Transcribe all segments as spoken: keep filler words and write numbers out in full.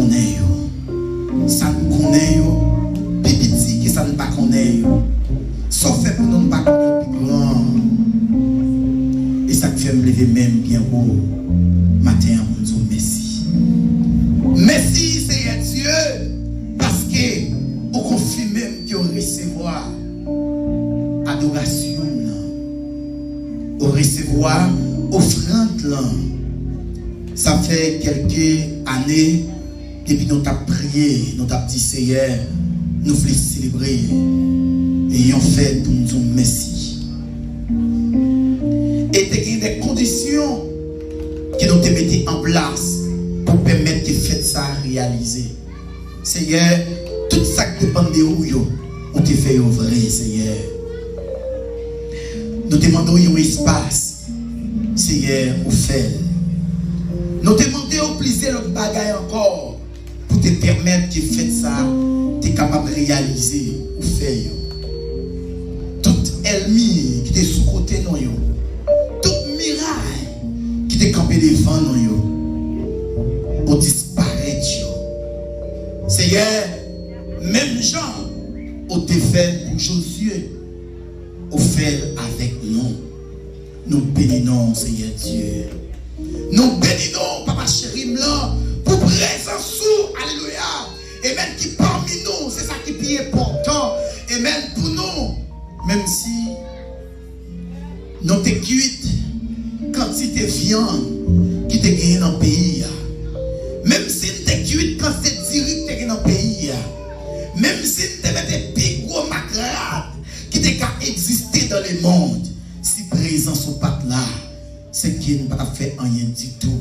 konnen yo. Sa n konnen yo pi piti ke sa n pa konnen yo. Sa w fè pou nou, n pa konnen yo pi gran. E sa k fè m leve men m byen wo maten an pou m di w mèsi. Mèsi, Seyè Dye, paske ou konfime m ke w resevwa adorasyon m nan. Ou resevwa ofrann lan. Sa fè kèlke ane depi nou t ap priye, nou t ap di, Seyè, nou vle selebre yon fèt pou n di w mèsi. E te gen de kondisyon ke nou te mete an plas pou pèmèt ke fèt sa a reyalize. Seyè, tout sa k depann de ou yo, ou te fè yo vre, Seyè. Nou te mande w yon espas, Seyè, ou fè l. Nou te mande w plizyè lòt bagay ankò pou te pèmèt ke fèt sa a te kapab reyalize, ou fè yo. Tout ènmi ki te sou kote nou yo, tout miray ki te kanpe devan nou yo, ou disparèt yo. Seyè, menm jan ou te fè l pou Jozye, ou fè l avèk nou. Nou beni non w, Seyè Dye. Nou beni non w, Papa cheri m lan, pou prezans ou, alelouya. Amèn, ki pami nou, se sa ki pi enpòtan. Amèn, pou nou, menm si nou te kwit kantite vyann ki te genyen nan peyi a, menm si n te kwit kantite diri ki te gen nan peyi a, menm si n te mete pi gwo makrad ki te ka egziste dans le monde, si prezans ou pa t la, se ke n pa t ap fè anyen ditou.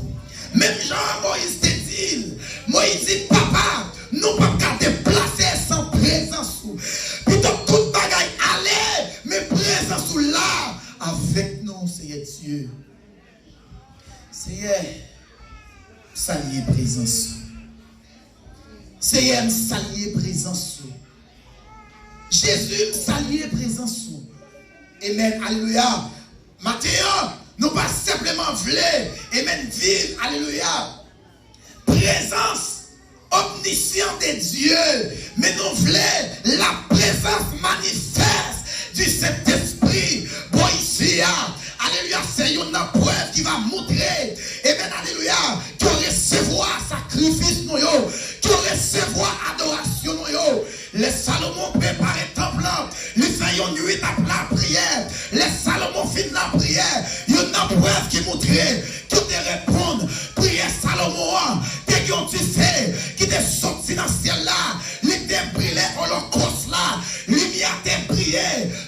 Menm jan Moyiz te di l, Moyiz di, Papa, nou p ap ka deplase san prezans ou. Pito tout bagay ale, men prezans ou la avèk nou, Seyè Dye. Seyè, m salye prezans ou. Seyè, m salye prezans ou. Jezi, m salye prezans ou. Amèn, alelouya. Maten an, nou pa senpleman vle, amèn, viv, alelouya, prezans omnisyan de Dye, men nou vle la prezans manifès di Sentespri bò isi a. Alelouya, se youn nan prèv ki va moutre, amèn, alelouya, ke w resevwa sakrifis nou yo, ke w resevwa adorasyon nou yo. Lè Salomon prepare tanp lan, li fè yon nuit ap lapriyè. Lè Salomon fin lapriyè, youn nan prèv ki moutre ke w te reponn priyè Salomon an, te gen yon dife ki te soti nan syèl la, li te brile olokòs la, limyè te briye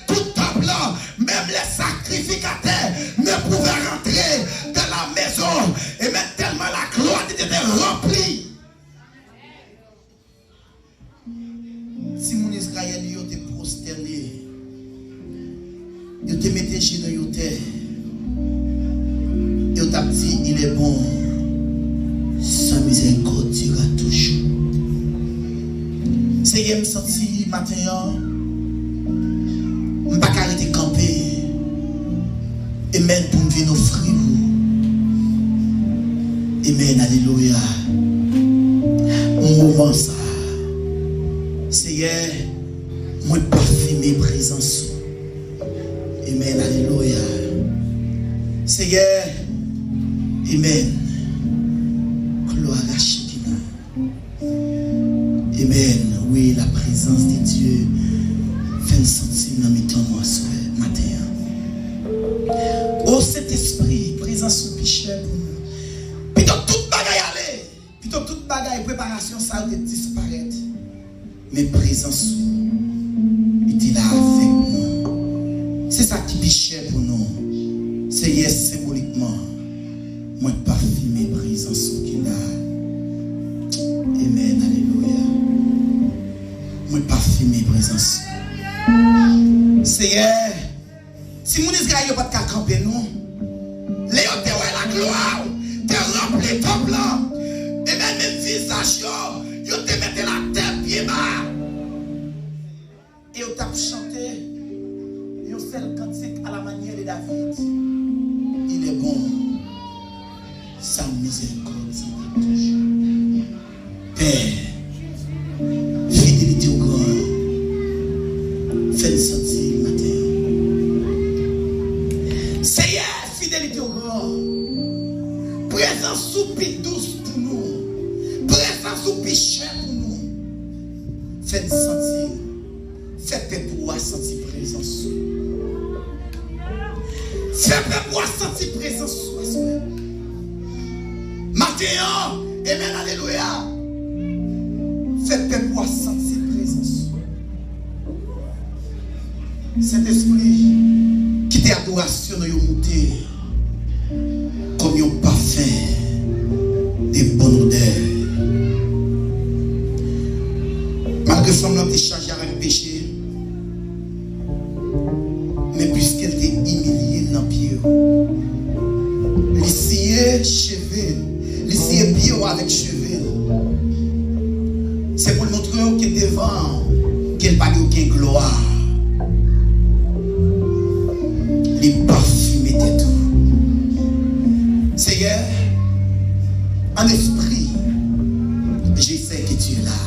tout tanp lan, menm les sacrificateurs ne pouvaient rentrer dans la maison. Amèn, tèlman laglwa de Dye te ranpli. Timoun Izrayèl yo te pwostène, yo te mete jenou yo tè, yo t ap di, Il est bon, sa miséricorde durera toujours. Seyè, m santi maten an, m pa ka rete kanpe. Amèn, pou m vin ofri w. Amèn, alelouya. Moman sa a, Seyè, mwen pafime prezans ou. Amèn, alelouya. Seyè, amèn. Glwa a Chekina. Amèn. Wi, la prezans de Dye fè n santi m nan mitan nou aswè maten an. O Sentespri, prezans ou pi chè pou nou. Pito tout bagay ale, pito tout bagay, preparasyon sa yo te disparèt. Men prezans ou, li te la avèk nou. Se sa ki pi chè pou nou. Seyè, senbolikman, mwen pafime prezans ou ki la. Amèn, alelouya. Mwen pafime prezans ou. Seyè, timoun Izrayèl yo pa t ka kanpe non. Lè yo te wè laglwa ou te ranpli tanp lan, amèn, menm vizaj yo, yo te mete l atè byen ba. E yo t ap chante yon sèl kantik à la manière de David. Il est bon, sa miséricorde durera toujours. Fidelite w gran, fè n santi l maten an. Seyè, fidelite w gran, prezans ou pi dous pou nou, prezans ou pi chè pou nou. Fè n santi l. Fè pèp ou a santi prezans ou. Fè pèp ou a santi prezans ou aswè. Maten an, amen, alelouya. Fè pèp ou a santi prezans ou. Sentespri, kite adorasyon nou yo moute kòm yon pafen de bòn odè. Malgre fanm lan te chaje avèk peche, men piske l te imilye l nan pye w, li siye cheve l, li siye pye w avèk cheve l. Se pou l montre w ke devan w, ke l pa gen okenn glwa. Li pafime tèt ou. Seyè, an espri, je sais que tu es là.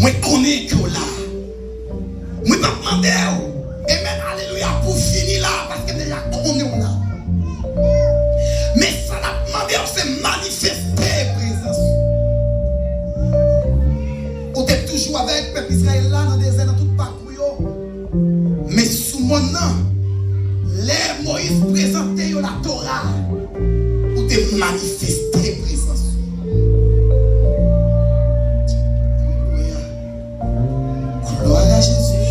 Mwen konnen ke w la. Mwen p ap mande w, amen, alelouya, pou w vini la, paske m deja konnen w la. Men sa n ap mande w, se manifeste prezans ou. Ou te toujou avèk pèp Izrayèl la nan dezè, nan tout pakou yo. Men sou mòn nan, lè Moyiz prezante yo Latora, ou te manifeste prezans ou. Alelouya. Gloire à Jésus.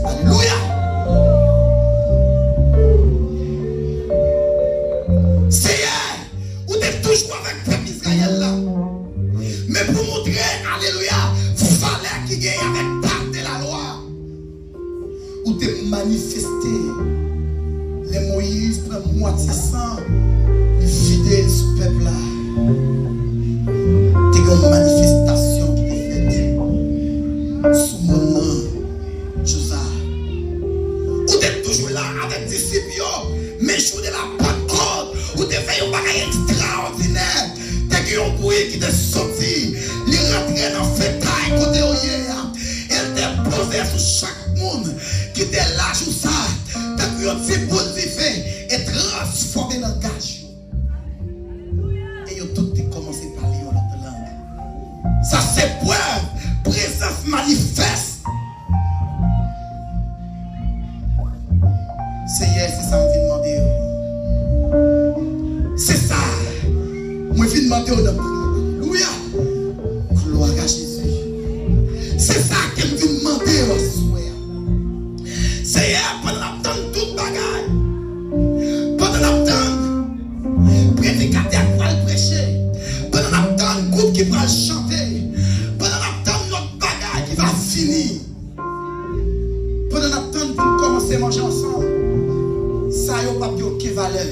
Alelouya. Seyè, ou te toujou avèk pèp Izrayèl la. Men pou montre, alelouya, valè ki genyen avèk bak de lalwa. Ou te manifeste lè Moyiz pran mwatye san, li vide l sou pèp la. Te gen yon manifestasyon ki te fèt sou mòn nan, jou sa a. Ou te toujou la avèk disip yo, men jou de la Pantkòt, ou te fè yon bagay ekstraòdinè. Te gen yon bri ki te soti, li rantre nan fetay kote yo ye a, e l te poze sou chak moun ki te la jou sa, tankou yon ti boul dife, e transfòme langaj yo. E yo tout te kòmanse pale yon lòt lang. Sa se prèv prezans manifès. Seyè, se sa m vin mande w. Se sa mwen vin mande w nan pri. Alelouya. Gloire à Jésus. Se sa ke m vin mande w aswè a. Seyè, pandan n ap tann tout bagay, pandan n ap tann predikatè k pral preche, pandan n ap tann gwoup ki pral chante, pandan n ap tann lòt bagay ki va vini, pandan n ap tann pou n kòmanse manje ansanm, sa yo p ap gen okenn valè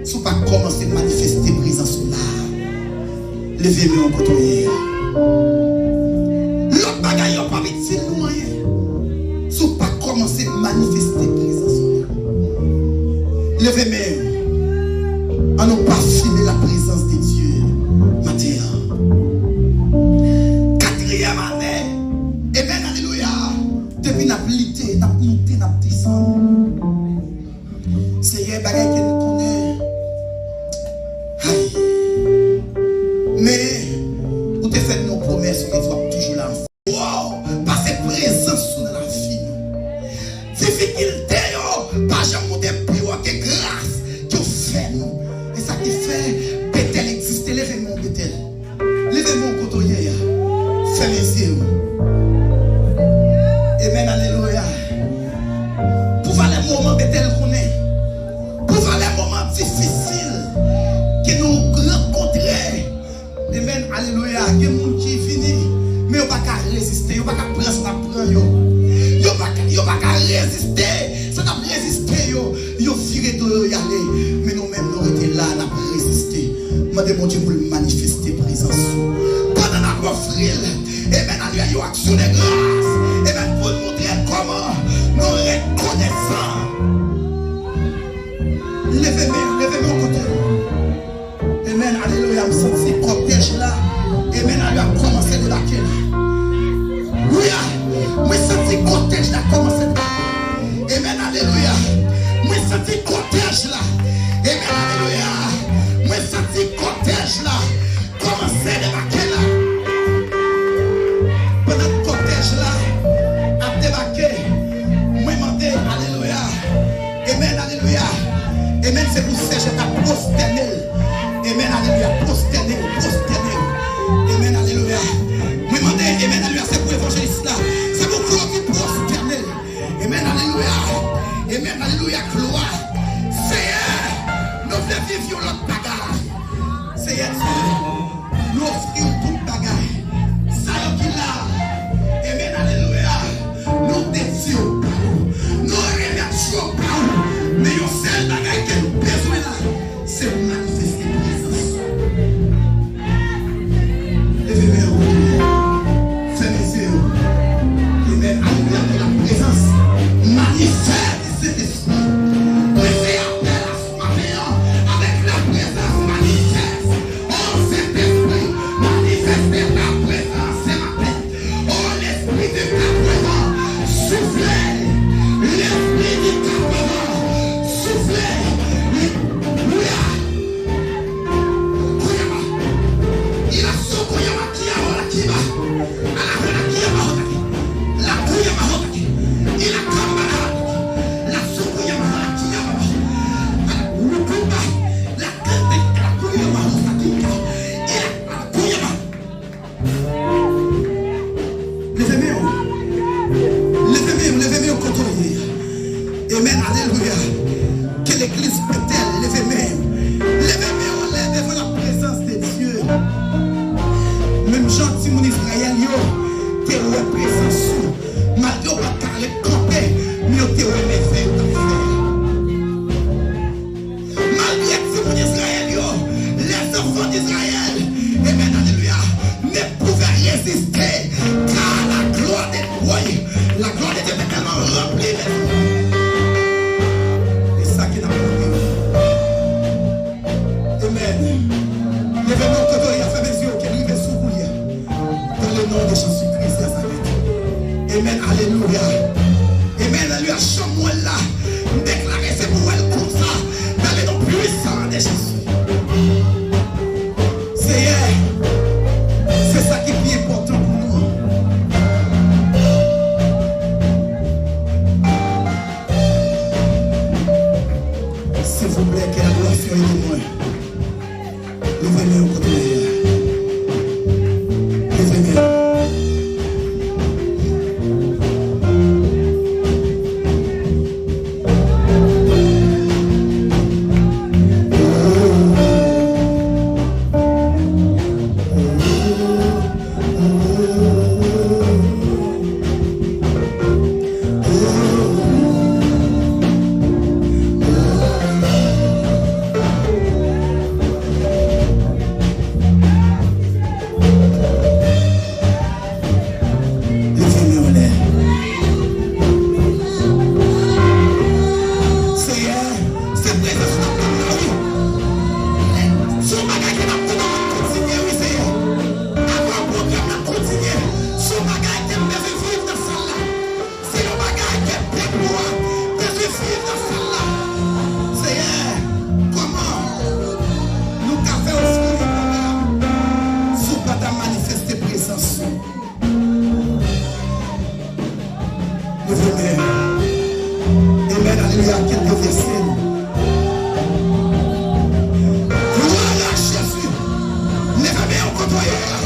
si w pa kòmanse manifeste prezans ou la. Leve men w kote w ye a. Lòt bagay yo p ap itil nou anyen si w pa kòmanse manifeste prezans ou la. Leve men w. Ann nou pafime la prezans de Dye maten an. Katriyèm ane, amen, alelouya, depi n ap lite, n ap moute, n ap desann. Seyè, bagay ke nou konnen. Ay. Men, ou te fè n yon pwomès, ou te di w ap toujou la. Wow! Pase prezans ou nan lavi nou. Difikilte yo pa janm monte pi wo ke gras ke w fè nou. E sa ki fè Betèl egziste. Leve men w, Betèl. Leve men w kote w ye a. Fèmen zye w. Amen, alelouya. Pou valè moman Betèl konnen. Pou valè moman difisil ke nou rankontre. Amen, alelouya. Gen moun ki vini, men yo pa ka reziste, yo pa ka pran sa n ap pran yo. Yo pa ka, yo pa ka reziste sa n ap reziste yo. Yo vire do yo, y ale. Men nou menm, nou rete la, n ap reziste. Mande Bondye pou l manifeste prezans ou. Pandan n ap ofri l, amen, alelouya, yon aksyon de gras. Amen, pou l montre kòman nou rekonesan. Leve men, leve men kote. Amen, alelouya. Mwen santi kòtèj la, amen, alelouya, kòmanse debake la. Alelouya. Mwen santi kòtèj la kòmanse debake. Amen, alelouya. Mwen santi kòtèj la. Amen, alelouya. Mwen santi kòtèj la kòmanse debake la. Pandan kòtèj la ap debake, mwen mande, alelouya. Amen, alelouya. Amen, se pou sèjèt ap pwostène l. Amen, alelouya, pwostène l, pwostène l. Amen, alelouya. Mwen mande, amen, alelouya, se pou evanjelis la. Se pou Claudy pwostène l. Amen, alelouya. Amen, alelouya, glwa. Seyè, nou vle viv yon lòt bagay. Seyè Dye, nou ofri w tout bagay. Sa yo ki la, amen, alelouya, nou dedye yo ba ou. Nou remèt yo ba ou. Men yon sèl bagay ke nou bezwen la, se pou manifeste prezans ou. Leve men w, fèmen zye w. Amen, alelouya, ke la prezans manifeste. Mwen fè apèl a ce matin an, avèk la prezans manifès. O Sentespri, manifeste la prezans ce matin. O Lespri de Gad vivan, soufle. Lespri de Gad vivan, soufle. Alelouya. Koyama. Ila so koyama kiya wala kiba. Ala wala kiya mahotaki. La koyama hotaki. Ila kamba na hataki. La so koyama wala kiya baba. Ala wulukumba. La kande ala koyama hotaki. Ila ala koyama. Leve men w. Leve men w, leve men w kote w ye a. Amen, alelouya. Ke legliz Betèl leve men yo. Leve men yo anlè devan la prezans de Dye. Menm jan timoun Izrayèl yo te wè prezans ou, malgre yo pa t ka ret kanpe, men yo te wè mèvèy ou t ap fè. Malgre timoun Izrayèl yo, les enfants d'Israël, amen, alelouya, ne pouvaient résister, car la gloire de, woy, la gloire de Dieu était tellement remplie de. E sa ki n ap mande. Amen. Leve men w kote w ye a, fèmen zye w, ke l rive sou ou kounye a. Dans le nom de Jésus-Christ de Nazareth. Amen. Alelouya. Amen. Alelouya. Chanm mwen la. M deklare se pou w wè l konsa. Dans le nom puissant de Jésus. Seyè, se sa ki pi enpòtan pou nou. Silvouplè, ke ladorasyon ede mwen. Leve men w kote w ye a. Leve men w. Leve men w anlè. Seyè, se prezans ou n ap tann la, wi. Se yon bagay ke n ap tann, n ap kontinye, wi, Seyè. Avan pwogram nan kontinye, se yon bagay ke m bezwen viv nan sal la. Se yon bagay ke pèp ou a bezwen viv nan sal la. Seyè, kòman nou ka fè ofri yon pwogram si w pa ta manifeste prezans ou? Leve men. Amen, alelouya, ke l devèse nou. Glwa a Jezi. Leve men w kote w ye a.